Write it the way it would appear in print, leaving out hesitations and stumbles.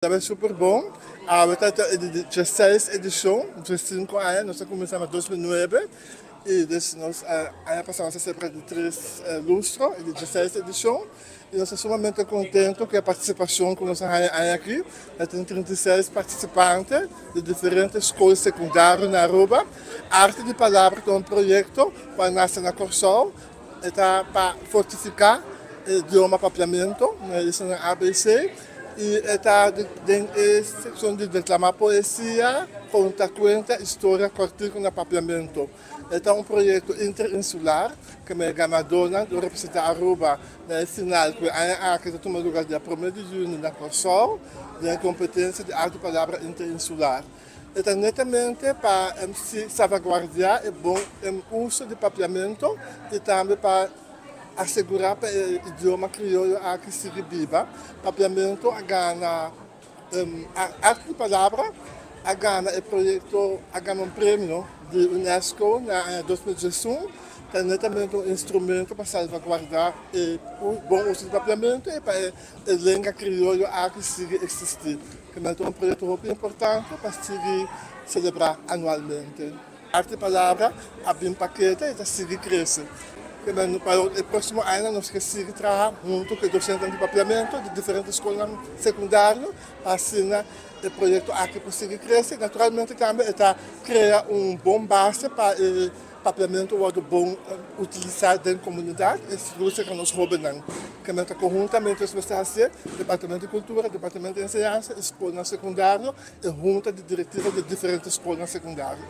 Ta bai super bon. Awe ta e di dieseis edishon, 15 aña, nos a kuminsá na 2009 i dus nos aña pasá nos a selebrá di tres lustro, e di 16 edishon, i nos ta sumamente kontento ku e partisipashon ku nos a haña aña aki. Ta tin 36 partisipante di diferente skol sekundario na Aruba. Arte di Palabra ta un proyekto ku a nase na Kòrsou. E ta pa fortifiká e idioma Papiamentu na isla ABC i e ta den e sekshon di deklamá poesia, konta kuenta i storia kòrtiku na Papiamentu. E ta un proyekto interinsular ku e ganadónan lo representá Aruba na e final ku e aña aki ta tuma lugá dia promé di yüni na Kòrsou den e kompetensia di Arte Palabra Interinsular. E ta netamente pa salvaguardiá e bon uso di papiamentu i tambe pa asegurá pa e idioma krioyo aki sigui biba. Papiamentu a gana Arte di Palabra a gana e proyekto, a gana un premio di UNESCO na aña 2011. Ta netamente un instrumento pa salvaguardá e bon uso di papiamentu i pa e lenga krioyo aki sigui eksistí. Kende ta un proyekto hopi importante pa sigui selebrá anualmente. Arte Palabra a bin pakete i ta sigui krese. Kende pa e próksimo añanan nos ke sigui traha huntu ku e dosentenan di papiamentu di diferente skolnan sekundario pa asina e proyekto aki por sigui krese. Naturalmente tambe e ta krea un bon base pa e Papiamentu wòrdu bon utilisá den komunidat i sigur serka nos hóbennan. Kende ta konhuntamente nos mester hasié, Departamento di Kultura, Departamento di Enseñansa i skolnan sekundario i hunta di direktiva di diferente skolnan sekundario.